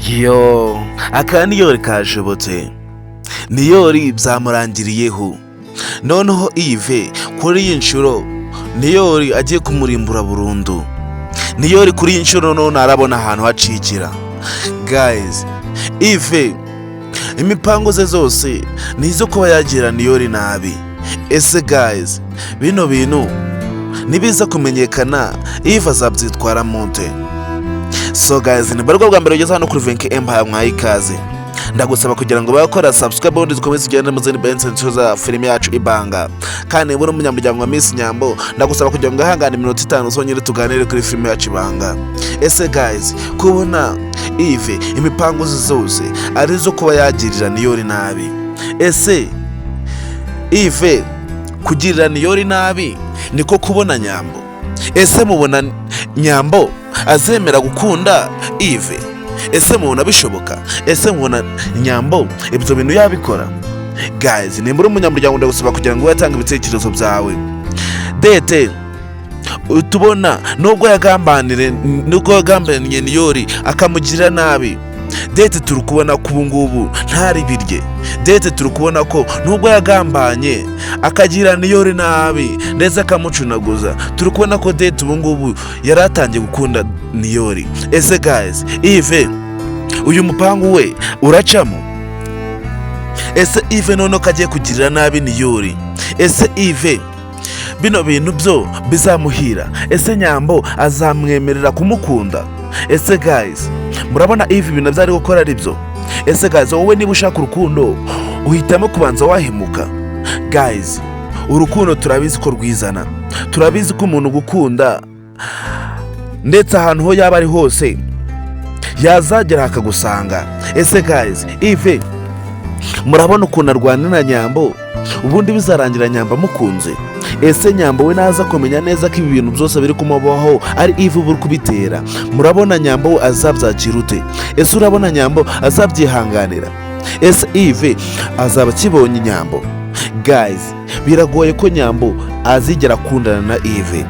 Yo, aka Niyori kashobotse. Niyori byamurangiriyeho. Noneho Yves kuri iyi nshuro Niyori agiye kumurimbura burundu. Niyori kuri iyi nshuro none arabona ahantu hacikira. Guys, Yves imipango ze zose ni izo kuba yagira Niyori nabi. Ese guys, bino bintu nibiza kumenyekana, Yves azabyitwara mute? So guys, ni barwo bwa mbere ugeze hano kuri Venke Empire, mwaye ikaze. Ndagusaba kugira ngo bakora subscribe, ubundi dukomeze tugende mu zindi benshi za filime yacu Ibanga. Kandi niba uri umunyamuryango wa Miss Nyambo, ndagusaba kugira ngo ihangane iminota 5 zonyine tuganire kuri filime yacu Ibanga. Ese guys, kubona Yves imipango ze zose ari izo kuba yagirira Niyori nabi, ese Yves kugirira Niyori nabi niko kubona Nyambo? Ese mubona Nyambo azemera gukunda Yves? Ese mubona bishoboka? Ese mubona Nyambo ibyo bintu yabikora? Guys, nimba uri umunyamuryango, ndagusaba kugira ngo ube ibitekerezo byawe. Dete tubona nubwo yagambaniye Niyori akamugirira nabi, Dete turi kubona ko ubu ngubu ntaribirye. Dete turi kubona ko nubwo yagambanye akagira Niyori nabi ndetse akamucunaguza, turi kubona ko Dete ubu ngubu yari atangiye gukunda Niyori. Ese guys, Yves uyu mupangu we uracamo? Ese Yves noneho ko agiye kugirira nabi Niyori, ese Yves bino bintu byo bizamuhira? Ese Nyambo azamwemerera kumukunda? Ese guys, murabona Yves ibintu byari gukora ari byo? Ese guys, wowe niba ushaka urukundo uhitamo kubanza wahemuka? Guys, urukundo turabizi ko rwizana, turabizi ko umuntu gukunda ndetse ahantu ho yaba ari hose yazagera akagusanga. Ese guys, Yves murabona ukuntu arwana na Nyambo, ubundi bizarangira Nyambo amukunze? Ese Nyambo we naza kumenya neza ko ibi bintu byose biri kumubaho ari Yves uba uri kubitera, murabona Nyambo we azabyakira ute? Ese urabona Nyambo azabyihanganira? Ese Yves azaba akibonye Nyambo? Guys, biragoye ko Nyambo azigera akundana na Yves.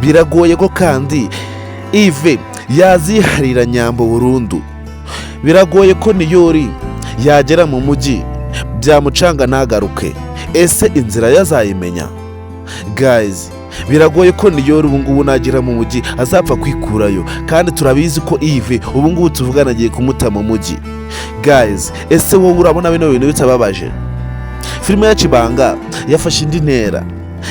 Biragoye ko kandi Yves yaziharira Nyambo burundu. Biragoye ko Niyori yagera mu mujyi byamucanga ntagaruke. Ese inzira yazayimenya? Guys, biragoye ko Niyori ubu ngubu nagera mu mujyi azapfa kwikurayo, kandi turabizi ko Yves ubu ngubu tuvugana agiye kumuta mu mujyi. Guys, ese wowe urabona bino bintu bitababaje? Filime yacu Ibanga yafashe indi ntera,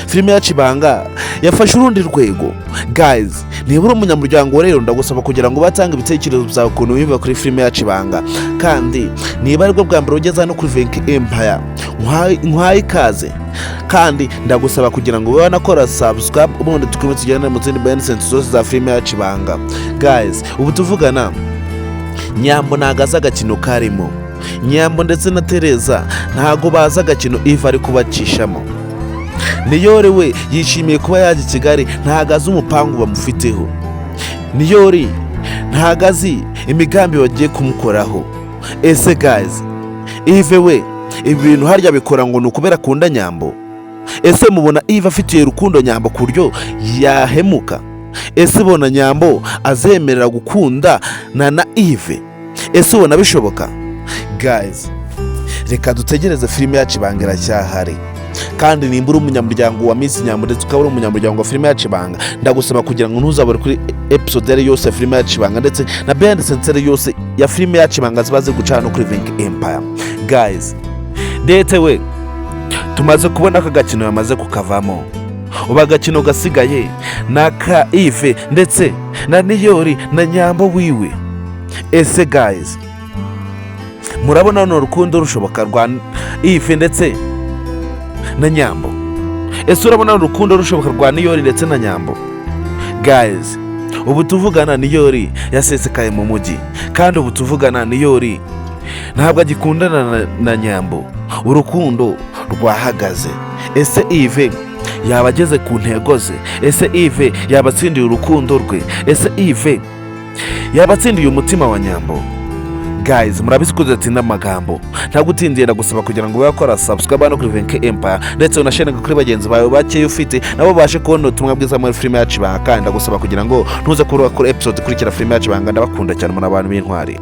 filime yacu Ibanga yafashe urundi rwego. Guys, niba uri umunyamuryango rero, ndagusaba kugira ngo batange ibitekerezo byawe ukuntu wiyumva kuri filime yacu Ibanga. Kandi niba aribwo bwa mbere ugeze hano kuri Venke Empire, nkwaye ikaze, kandi ndagusaba kugira ngo ube wanakora subscribe, ubundi tukomeze tugende mu zindi benefits zose za filime yacu Ibanga. Guys, ubu tuvugana Nyambo ntago azi agakino karimo. Nyambo ndetse na Tereza ntago bazi agakino Yves ari kubacishamo. Niyori we yishimiye kuba yajya i Kigali, ntago azi umupangu bamufiteho. Niyori ntago azi imigambi bagiye kumukoraho. Ese guys, Yves we ibi bintu harya bikora ngo ni ukubera akunda Nyambo? Ese mubona Yves afitiye urukundo Nyambo ku buryo yahemuka? Ese ubona Nyambo azemerera gukunda na Yves? Ese ubona bishoboka? Guys, reka dutegereze, filime yacu Ibanga iracyahari. Kandi nimba uri umunyamuryango wa Miss Nyambo ndetse ukaba uri umunyamuryango wa filime yacu Ibanga, ndagusaba kugira ngo ntuzabure kuri episode yari yose ya filime yacu Ibanga ndetse na behind the scenes yose ya filime yacu Ibanga ziba ziri guca hano kuri Venke Empire. Guys, Dete we tumaze kubona ko agakino yamaze kukavamo. Ubu agakino gasigaye ni aka Yves ndetse na Niyori na Nyambo wiwe. Ese guys, murabona runo rukundo rushoboka rwa Yves ndetse na Nyambo? Ese urabona runo rukundo rushoboka rwa Niyori ndetse na Nyambo? Guys, ubu tuvugana Niyori yasesekaye mu mujyi, kandi ubu tuvugana Niyori ntabwo agikundana na Nyambo, urukundo rwahagaze. Ese Yves yaba ageze ku ntego ze? Ese Yves yaba atsindiye urukundo rwe? Ese Yves yaba atsindiye umutima wa Nyambo? Guys, murabizi ko tudatinda amagambo. Ntabwo utindiye, ndagusaba kugira ngo ube wakora subscribe hano kuri Venke Empire, ndetse unasharinga kuri bagenzi bawe bakeya ufite, nabo babashe kubona ubutumwa bwiza muri filime yacu Ibanga. Kandi ndagusaba kugira ngo ntuze kubura kuri episode ikurikira filime yacu Ibanga. Ndabakunda cyane, muri abantu b'intwari.